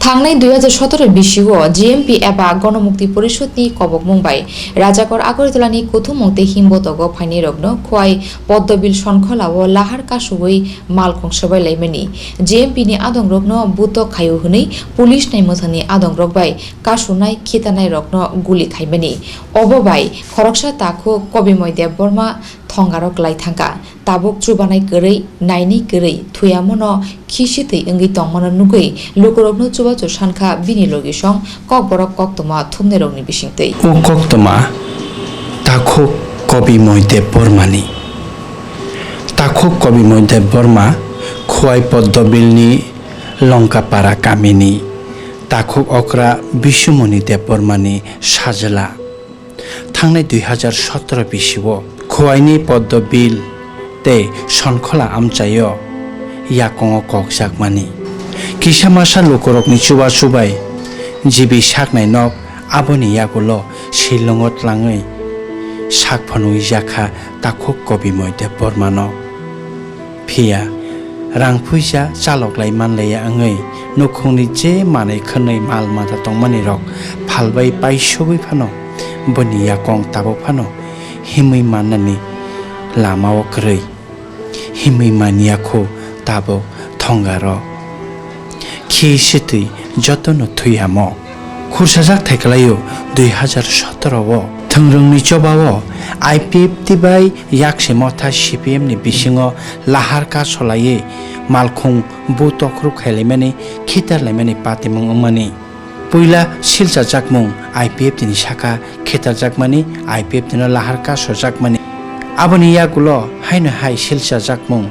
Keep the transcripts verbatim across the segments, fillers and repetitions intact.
Thangnai dui hajar sotoro bisio G M P eba Gonomukti Porishod ni kobokmung bai Rajakor Agartala ni kuthumung tei himbotogo phainai rokno Khowai Poddobil Sonkhola o lahar kasugwi malkhung swbai laimani, G M P ni adong rokno butok khaio hwnwi police nai mwthangni adong rok bai kasunai khitanai rokno guli khaimani. Obo bai khoroksa takhuk Kobimoi Debbarma thongaro kwlai thangkha. Tabuk chubanai kwrwi, nainwi kwrwi, thuyamono khisitwi wngwi tongmano nugwi lukurokno chubachu sankha bini logisong kokborok koktwma thumnairokni bisingtwi. O koktwma takhuk Kobimoi Debbarmani. Takhuk Kobimoi Debbarma Khowai Poddobilni Longkapara kamini takhuk okra Bisumoni Debbarmani sajla. Thangnai dui hajar sotoro bisio Khowaini Poddobil tei Sonkhola amchaio yakongo kokjakmani. Kisa masa lukurokni chubachu bai jibi saknai nok aboni yagulo silongo tlangwi sak phunukjakha takhuk Kobimoi Debbarmano. Phiya rang phuisa chaloklai manlaiya wngwi nukhungni je manwi khwnwi mal mata tongmani rok phalbai paisogwi phano boni yakong tabuk phano himwi mannani lamao kwrwi. Himwi manya kho tabuk thongaro. Khi sitwi jotono thwiyamo. Khursajak thaikwlaio dui hajar sotoro o. Thwngrwngni chobao I P F T bai Yakse Motha C P M ni bisingo lahar kasolaiwi malkhung bu tokhrup khailaimani, khitarlaimani patimung wngmani. Puila silchajakmung I P F T ni saka khitarjakmani, I P F T no lahar kasojakmani. Aboni yagulo haino hai silchajakmung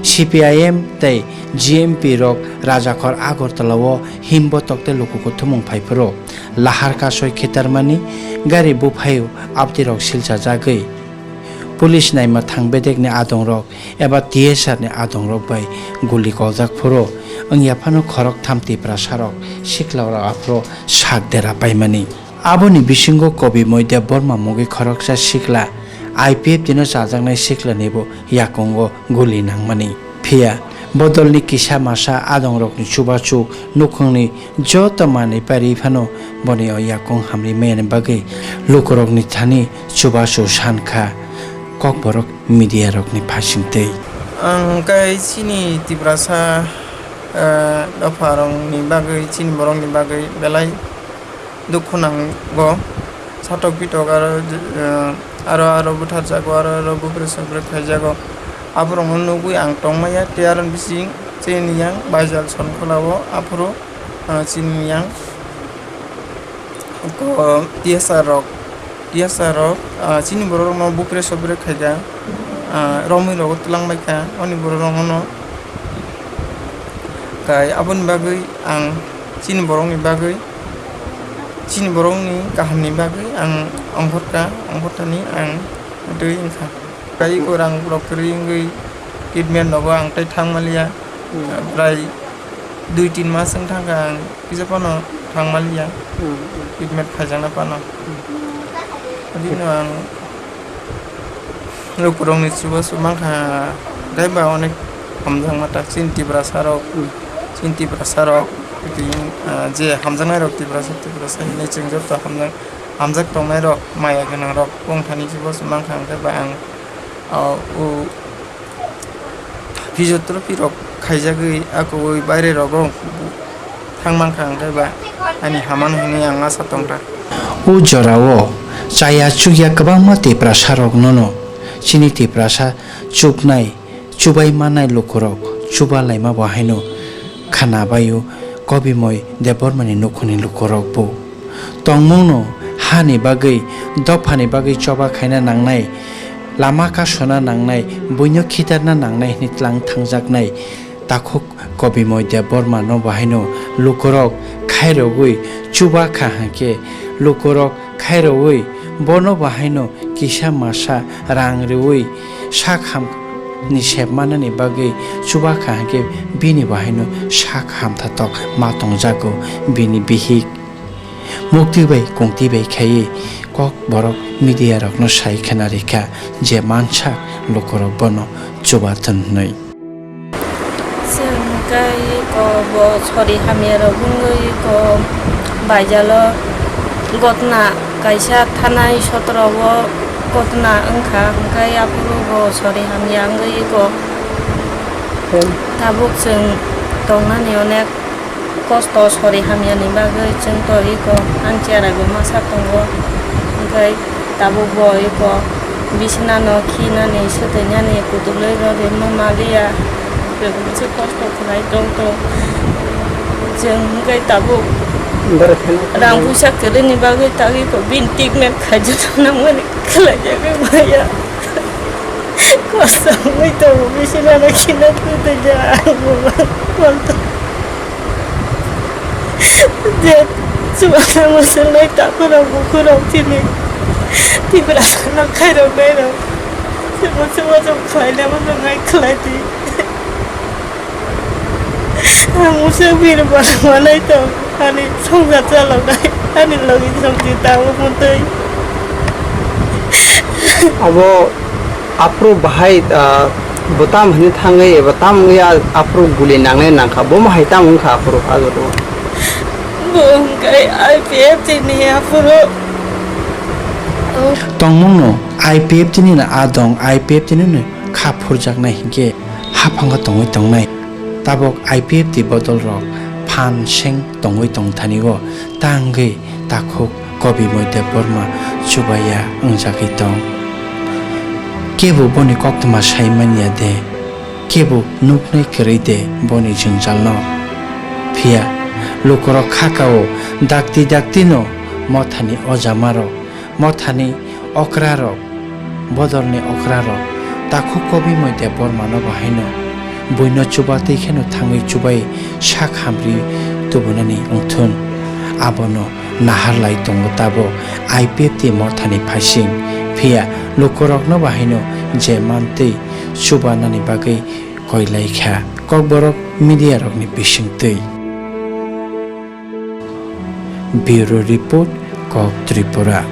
C P I M tei G M P rok Rajakhor Agartala o himbotok tei luku kuthumung phaiphuru lahar kasoi khitarmani gari buphaio abtirok silchajagwi police naima thang bedekni adongrok eba T S R ni adongrok bai guli koljak phuru wngya phano khoroktham Tiprasarok siklairok aphuru sak dera paimani. Aboni bisingo Kobimoi Debbarma mungwi khoroksa sikla I P F T no chajaknai siklanibo yakungo guli nangmani. Phiya bodolni kisa masa adongrokni chubachu nukhungni joto manwi pari phano boni o yakung hamri mani bagwi lukurokni thani chubachu sankha kokborok media rokni phasingtwi. Ang kai chini Tiprasa, eh, dopharokni bagwi, chini borokni bagwi belai dukhu nango. Satok pitok aro, eh, aro, aro butharjago, aro, aro bupre sopre khaijago. Aborokno nugwi ang tongmaya, tei aro bising chini yang Baijal Sonkholao aphuru, eh, chini yang ko T S R rok, T S R rok, ah, chini borok rokno bupre sopre khaikha, ah, romwi rogo twlang baikha, oni borok rokno kai aboni bagwi ang chini borokni bagwi, chini borokni kahamni bagwi ang ongkhorkha, ongkhorthani ang twi wngkha. Kai eko rang rok kwrwi wngwi treatment rogo ang tei thang manliya. Hmm. Prai dui tin mas wng thangkha ang kisa phano thang manliya. Hmm, hmm. Treatment khaijakna phano. Hmm. Bini ang lukurokni chubachu mankha, tei ba onek hamjakma tak chini Tiprasa rok, hmm, chini Tiprasa rok, tini, ah, je hamjaknai rok Tiprasa, Tiprasa hinwi chwng joto hamjak, hamjak tongnai rok, maya gwnang rok, bongthani chubachu mankha, hwnkhe ba ang, ah, o, physiotherapy rok khaijagwi, akwui baire rogo thang mankha, hwnkhe ba ani hamano hinwi ang asa tongkha. O jorao chaya chukya kwbangma Tiprasa rok nono chini Tiprasa chuknai, chubai manai lukurok chuba laima bo haino khana baio Kobimoi Debbarmani nukhungni lukurok bo. Tongmungno hani bagwi, dophani bagwi choba khaina nangnai, lama kasona nangnai, buino khitarna nangnai hwnwi tlang thangjaknai takhuk Kobimoi Debbarmano bo haino lukurok khairogwi chuba kha hwnkhe lukurok khairogwi bono bo haino kisa masa rang rwui sak ham ni sep manani bagwi chuba kha hwnkhe bini bo haino sak hamthatok ma tongjago bini bihik. Mukti bai kungti bai khaiwi kok borok media rokno sai khna rikha je mansak lukurok bono chuba thun hwnwi. Chwng kai Bo sori hamya rok wngwi ko baijalo gotna kaisa thanai sotro o gotna wngkha, hwnkhe aphuru bo sori hamya wngwi ko. Tabuk chwng tongnani onek kosto sori hamyani bagwi chwng to iko ang cherago masa tongo, hwnkhe tabuk bo iko bisnano khinani swtwinani kutulwi rw rwma maliya. Bebak se kosto khlai tong tong. Chwng hwnkhe tabuk rang puisa kwrwini bagwi tagwi ko bini treatment khaijak nangmani khlaijagwi maya. Kosto wngwi tongo, bisi nana khina kwtwi ja. Je chubagra mwswlai takhurok bukhurok chini Tiprasano khairoknairok. Chwngno chubachu khlainai, muchungnai khlai di. Ang usa bir bana manai tong, ani songsa chaloknai, ani logi songsi tamo muntui. Abo aphuru bahai, ah, bo tam hwnwi thangwi eba tam wngwi a-, aphuru guli nangnai nangkha, bo mahai tam wngkha aphuru, ah, bo. Bo hwnkhe I P F T ni aphuru. Tongmungno I P F T ni no a dong, I P F T ni no kha phurjaknai hinkhe haphango tongwi tongnai. Tabok I P F T bodol rok phan seng tongwi tongthani o tangwi takhuk Kobimoi Debbarma chubaya wngjagwi tong. Kebo boni koktwma sai manya de, kebo nuknai kwrwi de boni jwngjalno. Phiya lukurok khakao dakti daktino mothani ojamarok, mothani okrarok, bodolni okrarok takhuk Kobimoi Debbarmano bahaino buino chubatwi kheno thangwi chubai sak hamri tubunani wngthun. Abono nahar lai tongo tabok I P F T mothani phaising, phiya lukurokno bahaino je mantwi chubanani bagwi koi lai kha Kokborok media rokni bisingtwi. Bureau Report, Kok Tripura.